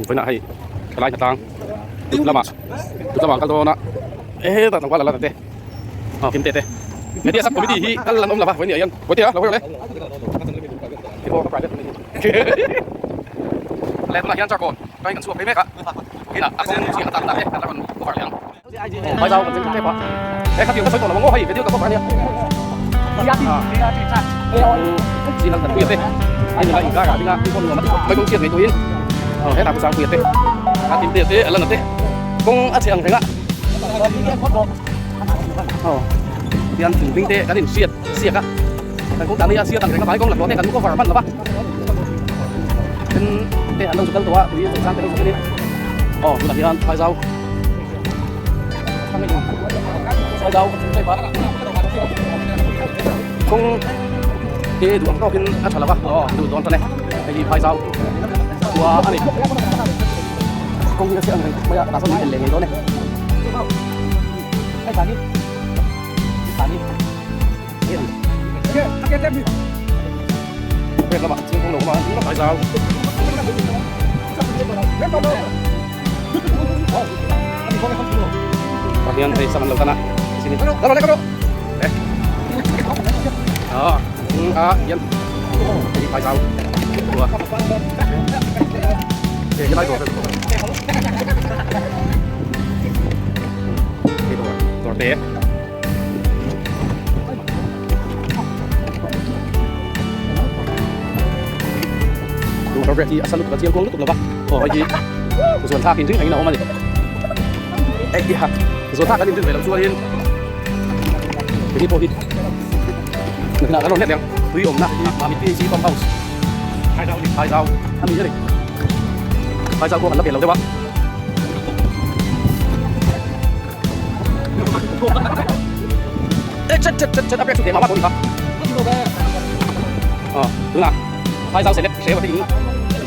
Vawiinah hei thalai hnatlang tut lamah tut lamah an kal dawn a hetah tlangval ala te aw kim te te media sub committee hi kal an awm lo va vawiin ah hian vawiin ah lo hawi rawh le le tunah hian charkawn atangin kan chhuak phei mek a kinah a kawng chiah a tan hunah te kan la rawn cover leh ang. Phai zau kan cheng tep a he khatiang ka sawi tawh lo ang aw hei video ka cover ania chin an puia te hei nula inkar ah ding a kawng nuam a mai kawng chhiat ngei turin hetah pawh sangpuia te a tin te te a lan a te kawng a chhe ang reng a aw tian thing hming te kan in hriat siak a kan kawng tan hi a chhiat ang reng a vai kawng laklawh te kan cover hman lo va then te an lo zu kal tawh a tui chungchang te lo zu kal in aw tunah hian phai zau. Kawng te duh ang tawkin a tha lo va aw duh dawn tan e hei hi phai zau khua a ni kawng hi a chhe ang reng mai a tah sawn min en leh ngei dawn e Heng lamah thil kawng lo awm a phai zau. Tah hian hei sam an lo tan a ah hian hei phai zau hei helai dawr hei dawr dawr te motor brake hi a sa lutuk a chiang kuang lutuk lo va aw hei hi zuan thlak in ring rengin a awm a ni hei hi ha zuan thlak kan inrin ve loh chuanin hei pawh hi nakinah kan rawn let leh ang tui awmna Mami PHC pump house Phaizau a ni a ni Phaizau pawh kan la pel lo deuh a. Chet chet chet chet a pek chu te mama tawh ni kha ờ tunah phai zau select hrewa te in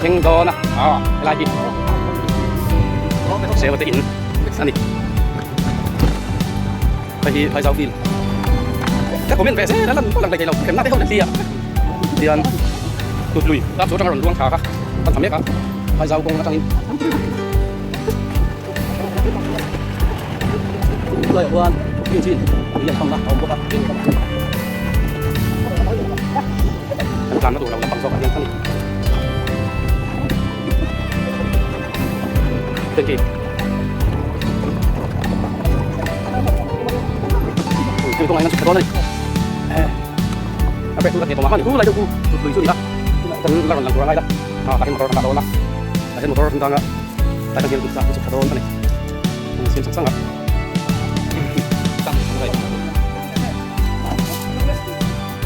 thleng dawn a ờ helai hi hrewa te in a ni hei hi phai zau field ka comment ve zel a lan pawh lang hleithei lo hremna te ho an hlia tihian tut lui tap chu atanga rawn luang thla kha kan tha mek a phai zau kawng atangin. Laiah huan chin ui an hmang a a awm bawk a kan tlanna tur lo lampang zawkah hian a ni thank you hemi kawngah hian an chhuk thla dawn a ni a pek chu a hneh tawh mah mah a ni hu lai deuh hu lui chu a ni a kan la rawn lang tur a ngai la tah hian motor kan dah dawn a tah hian motor thingtanga tah hian hian an chhuk thla dawn a ni. Siam sak sang a.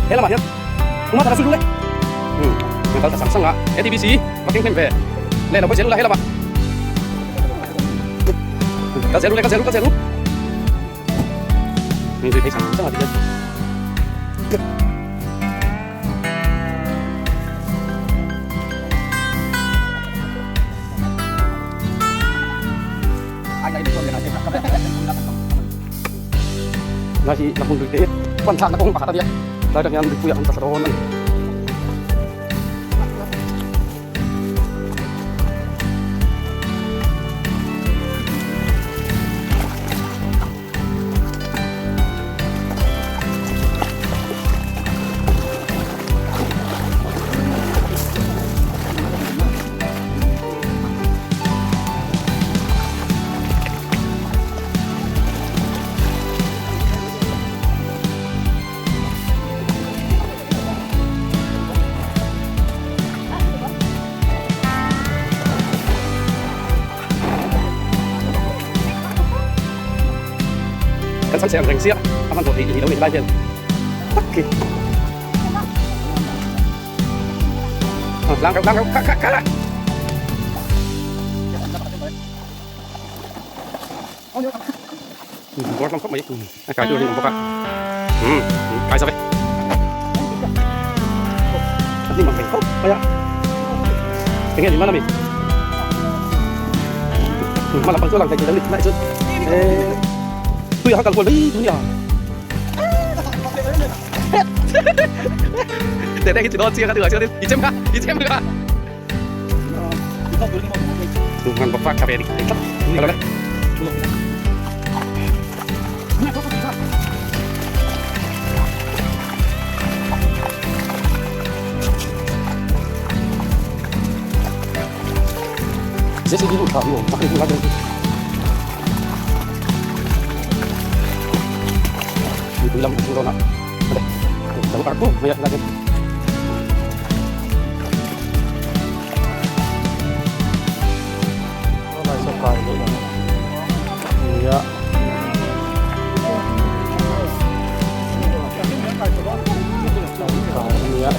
He lamah hian kuma thara sul le. Kan kal ta sang sang a. ATBC va keng hnem ve. Le lo zel la he lamah. Kal zel le kal zel kal zel. Min zui phei sang sang a ti hian. Lai hi la hmun lui te pan thlakna kawng pakhat a nia tlai atang hian mipui ah an tla thla dawn a ni. Kan chhan chhe ang reng chiah a hman tawh thei i lo ni helai hian tak khi. Lang reuh lang reuh kha kha kha. Bawr hlawm khawp mai a kai tur hi awm bawk a kai zo ve a hnim ang reng khawp mai a enge ni mana mi hma lampang chu a lang thei thei lo ni tunah hi chuan tui a kal kual mai dunia. Tete hi chi dawn chiang a tunah chuanin i chem kha i chem kha. Ngan bawk fak tha ve a ni. Hello le. JCB lu tha hi awm tak ni la den. Mipui lam an dawn a. Ade. Lo ar pum mai a la den. Lai saw kai leh ang nia. Kai ania.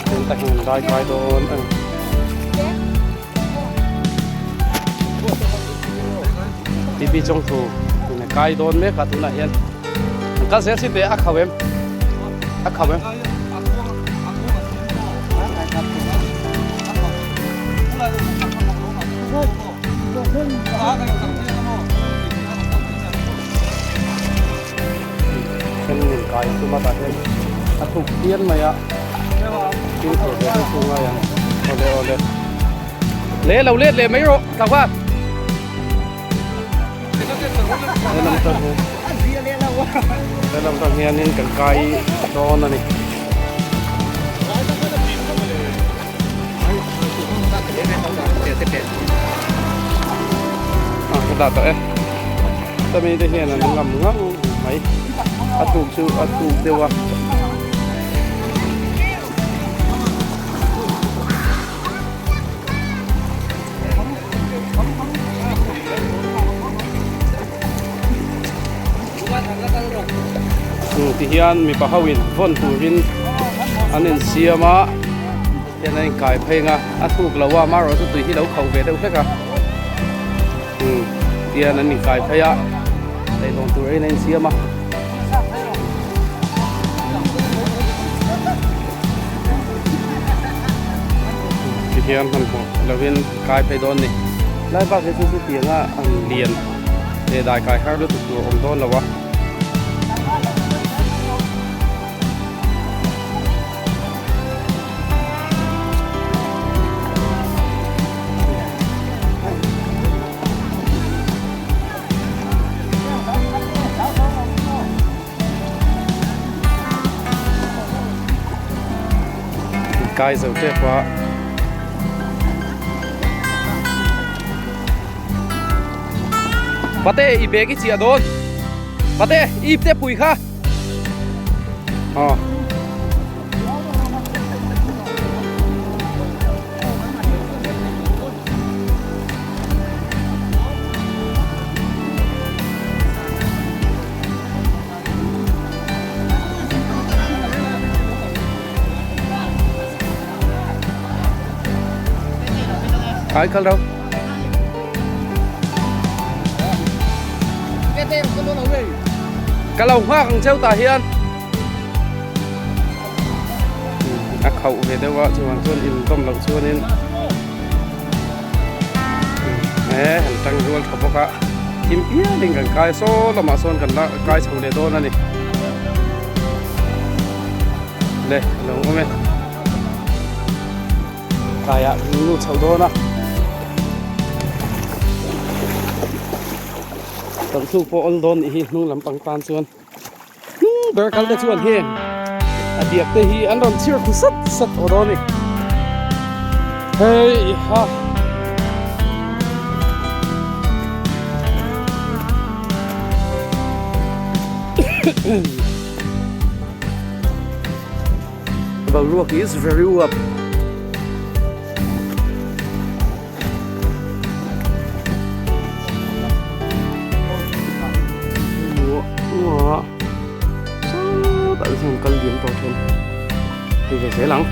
Tin tak hian lai kai dawn a ni. TV chawngthu in a kai dawn mek a tunah hian an kal zel sin teh a khauh em a khauh em. Thenin kai tum a tah hian a thuk phian mai a fimkhur ve deuh chu ngai ang awle awle le lo let leh mai rawh tlangval helam tang hian helam tang hianin kan kai dawn a ni. A ka dah tawh e chumi te hian an ngam ngang mai a tuk chu a tuk deuh a. Ti hian mipa ho in vawn turin an insiam a hian an inkai phei ang a a thuk lo a amaherawh chu tui hi lo kho ve deuh hlek a umm tihian an inkai phei a leihlawn turin an insiam a. Ti hian hmanhmawh lovin kai phei dawn ni lai bak hi chu chutianga ang lian leh dai kai har lutuk tur a awm dawn lo a. Kai zo tep a. Pate i bag i chiah dawn. Pate i ipte pui kha. Aw. Ai kal rau. Ka lo nghak ang cheu tah hian. A khauh ve deuh a chuan chuan in dawm loh chuanin e han tang rual tha bawk a thim pialin kan kai saw lamah sawn kan la kai chho leh dawn a ni le a lo awm e tlaiah kan lut chho dawn a tawlhthuk pawh awl dawn nih hi hnung lampang tan chuan. Hnung ber kal te chuan heng a diak te hi an rawn chhir khu sat sat tawh dawn a ni. Hei ha. Boruak is very up. Sawtah chuan kal diam tawh thin ti ve zel ang.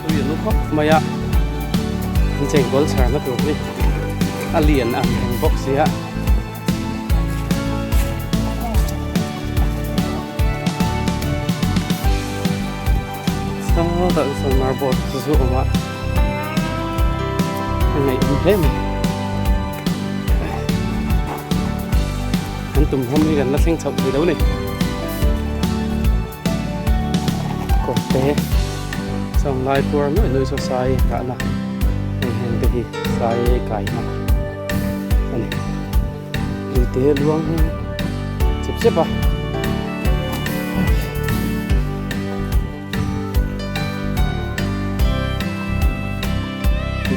Tui a nu khawp mai a an chengkawl chharna tur hi a lian ang reng bawk sia. Sawtah chuan marble chu zu awm a a ngaihawm hle mai. Kan tum ram hi kan la thleng chhoh thei lo ni. Kawrte chuang lai puar nuai nuai saw sai kahna hei heng te hi sai kaina a ni. Luite luang chep chep a.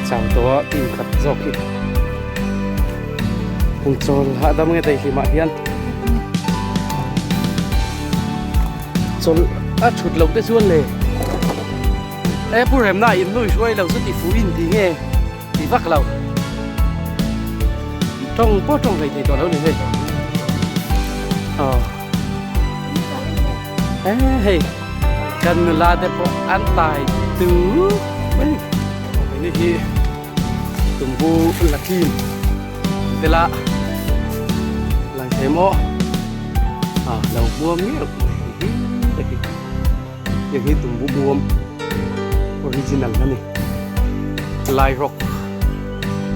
Chau tawh a team khat zawk hi an chawl hahdam nge daihlim ah hian chawl a thut loh te chuan le e pu remna in nui hruai lo chu ti fuh in ti nge ti vak lo tawng pawh tawng hlei thei tawh lo ni hei aw. Hei kan nula te pawh an tai tu mai ni hi tumbu la tlim te la lang thei maw a lo hmuam ngeuh mai hi hi heng hi tumbu muam original a ni lai rawk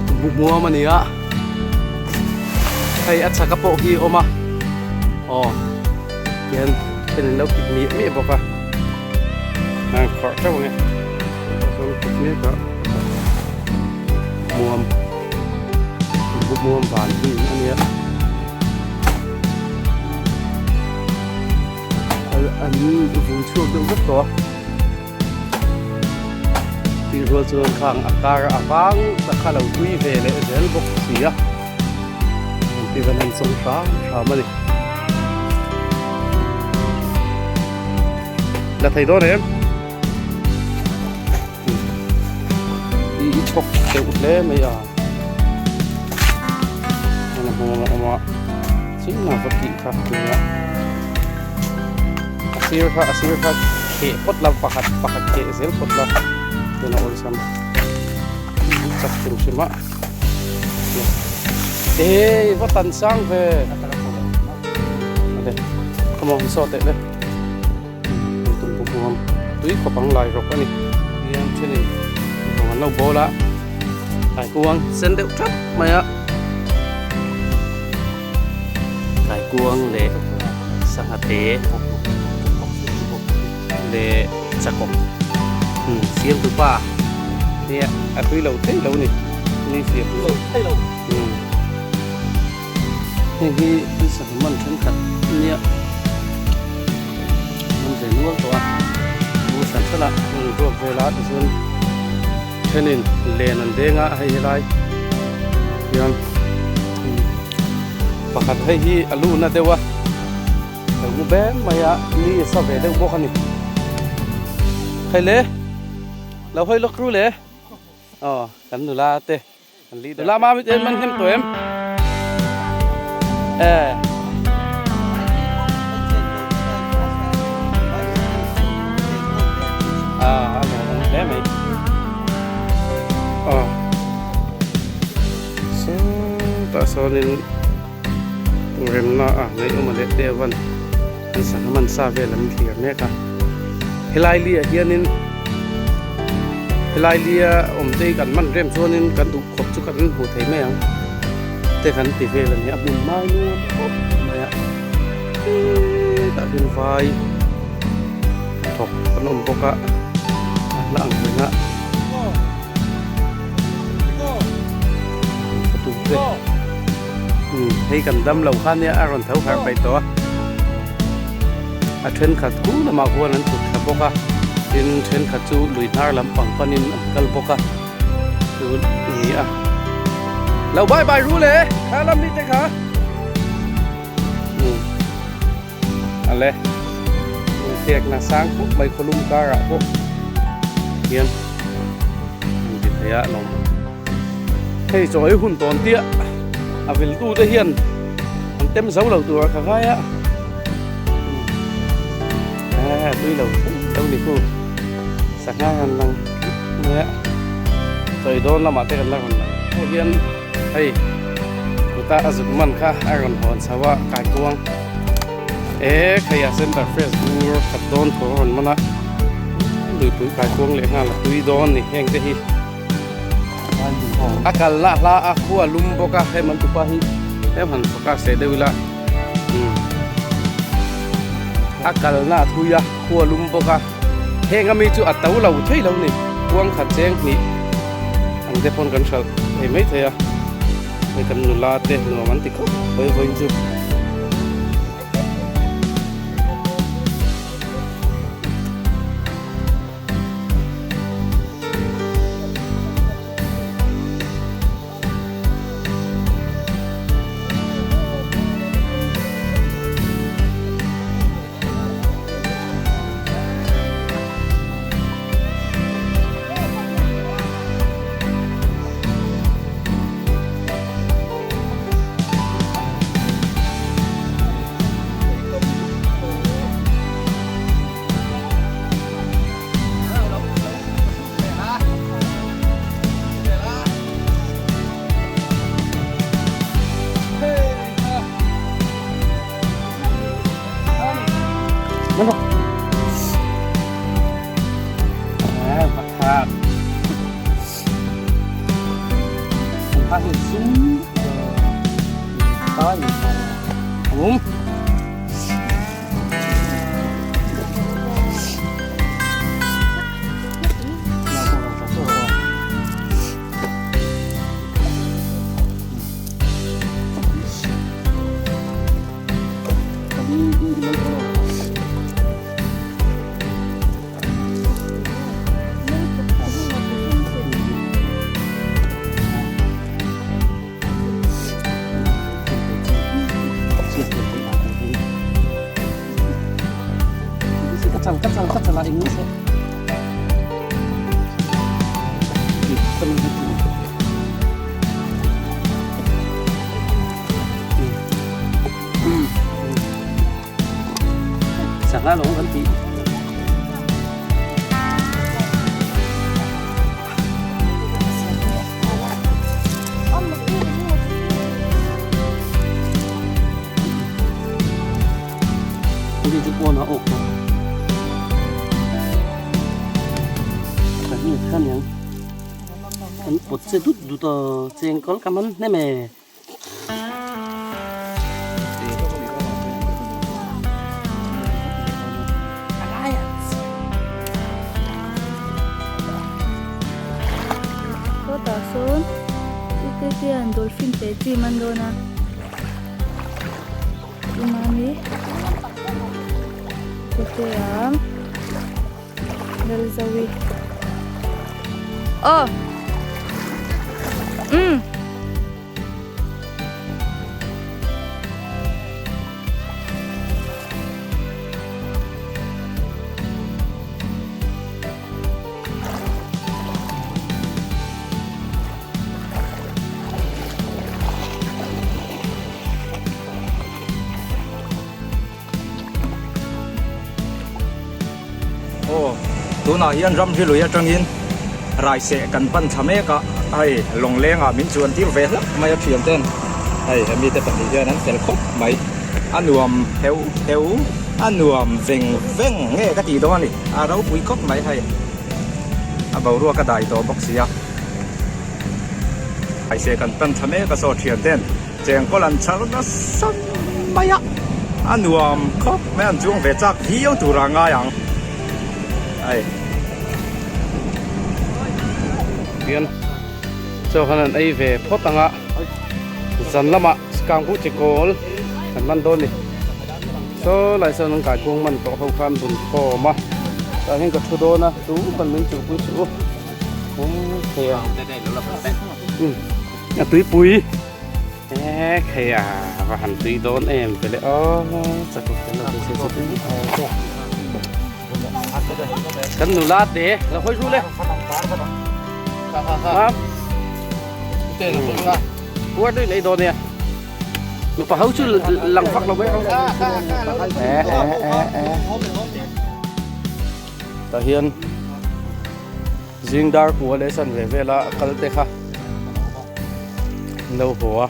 tumbu muam a ni a hei a chhaka pawh hi a awm a aw hian then an lo kit miah miah bawk a an khawrh teuh ang e chuan kut mek a muam tumbu muam van hi a nia. An vun chhuak deuh vek tawh a tih rual chuan khang a kar a vang tak kha lo tui ve leh zel bawk si a engti van han sawm hram hram a ni la thei dawn em i chhawk deuh hle mai a heng a hmawm a awm a chhing a va tih kha nia a sir kha a sir kha kheh phawt la pakhat pakhat kheh zel phawt la chuan a awlsam chak hrim hrim a eh va tan sang ve come on saw teh le. Tum bawk ang tui khawp ang lai rawk a ni hian thenin rawng an lo bawl a kaikuang sen deuh thap mai a kaikuang leh sangha te leh chakawk siam tu pa nia a tui lo thei lo ni ni siam tui lo thei lo heng hi an sangha man thenkhat nia an ve nual tawh a bur hran hran a an ruak vel a tichuan thenin len an deng a hei helai hian pakhat hei hi a lu na deuh a lo mu beng mai a ni a sa ve deuh bawk a ni hei le lo hawi lawk ru le aw kan nula te. Nula ma mit en man hnem tawh em? Eh. Ah, a lawm awm hle mai. Ah. Sawtah sawnin remna a ngaihawm a leh te avan an sangha man sa vel an thlir mek a. Helai li ah hianin helai lia awm te hi kan man rem chuanin kan duh khawp chu kan hmuh thei mai ang te kan ti vel a ni a hmun mai nuam khawp mai a hetah hian vai thawk an awm bawk a a hla ang reng a hei kan dam lo kha nia a rawn tho harh paih tawh a. A thenkhat khu lamah huan an thut thla bawk a, tin thenkhat chu lui hnar lampang panin an kal bawk a, chu ni a. Lo bye bye ru le, kha lam mi te kha. Um ale inpekna sang khawp mai khawlum karah pawh hian an ti thei a lawm. Hei chaw ei hun tawn tiah a viltu te hian an tem zo lo tur a ka ngai a eh tui lo lo ni khu sangha han lang mai a chaw ei dawn lamah te kan la rawn lang pawh hian hei kuta a zuk man kha a rawn hawn chho a kaikuang eh khei a center fresh bur khat dawn thaw a rawn man a luipui kaikuang leh nghal a tui dawn ni heng te hi. A kalna hla a khu a lum bawk a hei man tupa hi tlem han focus leh deuh ila. A kalna a thui a, khua lum bawk a, heng ami chu a to lo thei lo ni, kuang khat cheng hnih ang te pawn kan hralh thei mai thei a, hei kan nula te nuam an ti khawp mai vawiin chu. Sangha lawng kan tih. Hei chu pawn a awk tawh. Ka hmu kha niang. An pawt che dut dut a, chengkawl ka man hnem e. Sawtah sawn ute te an dolphin te chi man dawn a tumami ute a Lalzovi aw umm. Aw, tunah hian ramri lui atangin raiseh kan pan thla mek a, hei lawnglengah min chuan tir ve hlak mai a thian ten hei hemi te pahnih hian an fel khawp mai, a nuam heuh heuh a nuam veng veng nge ka tih dawn a ni, a ropui khawp mai hei a boruak a dai tawh bawk si a, raiseh kan pan thla mek a saw thian ten. Chengkawl an chhar nasa mai a, a nuam khawp mai an chuang ve chak viau tur a ngai ang hei. Hian chaw khan an ei ve phawt ang a, zan lamah kangpu chi kawl kan man dawn a ni. Saw lai sawn an kaikuang man tawh ho kha an bun khawm a, tah hian ka thu dawn a, tu kan min chuhpui chu thei a. A tuipui e khei a va han tui dawn em ve le aw chakawk te lo se se kan nula te lo hawi ru le ha puar tui nei dawn nia nupa ho chu lang fak lo mai e e e e tah hian Zing dar kua leh san ve vela a kal te kha an lo haw a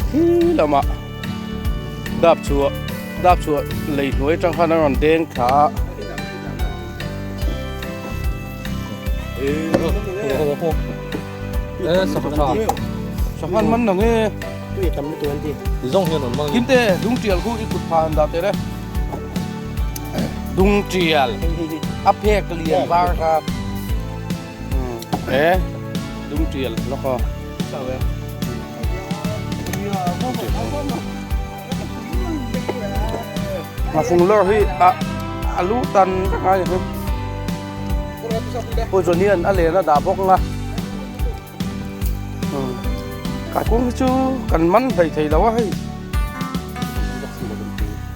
khi lamah dap chhuah dap chhuah lei hnuai atang khan a rawn deng thla a. Sangha man nang e. Tui a tam lutuk an ti. Ti zawng hian an hmang a ni. Kimte, dung tial khu i kut phah han dah teh le. Dung tial a phek lian var kha. E, dung tial lawk aw. Ngafung lawr hi a a lu tan vek ngai a ni. Pu Johnny-a'n a len a dah bawk ang a. Kaikung hi chu kan man hlei thei lo a hei.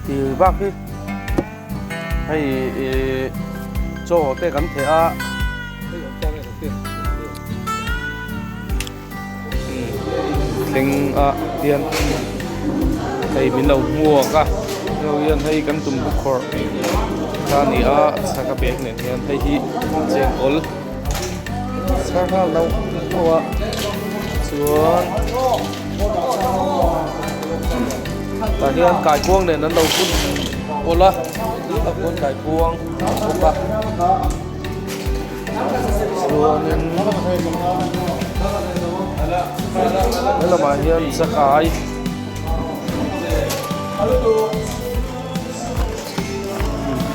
Ti bak hi hei ih chaw te kan theh a. Thleng ah hian hei min lo hmuak a hei hian hei kan tum buk khawrh kha a ni a chhak a bag nen hian hei hi chengkawl chhar nghal lo ho a chuan tah hian kaikuang nen an lo hun pawlh a a pawn kaikuang a awm bawk a. Chuanin he lamah hian chakai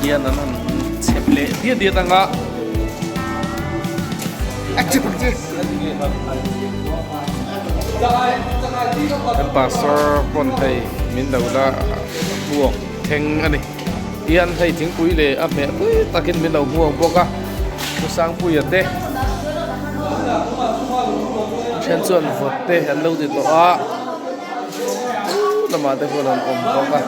hian an han chhep leh diat diat ang a. Kan pastor pawn hei min lo la vuak thleng a ni. Hian hei thingpui leh a hmeh pui takin min lo hmuak bawk a Thusangpuia te then chuan vawt te an lo ti tawh a lamah te pawh an awm bawk a.